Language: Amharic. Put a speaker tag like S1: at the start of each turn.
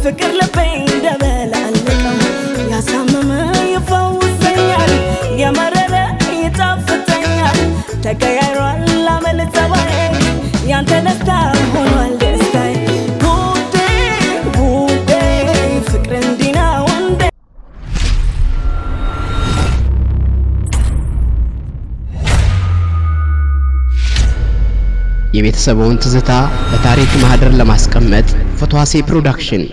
S1: ፍቅር ልቤ እንደበላለቀው፣ ያሳመመ ይፈውሰኛል፣ የመረረ ይጣፍጠኛል። ተቀያይሯል አመል ጸባዬ፣ ያንተ ደስታ ሆኗል ደስታዬ። ውዴ ውዴ፣ ፍቅር እንዲህ ነው እንዴ?
S2: የቤተሰቡን ትዝታ በታሪክ ማህደር ለማስቀመጥ ፎቶዋሴ ፕሮዳክሽን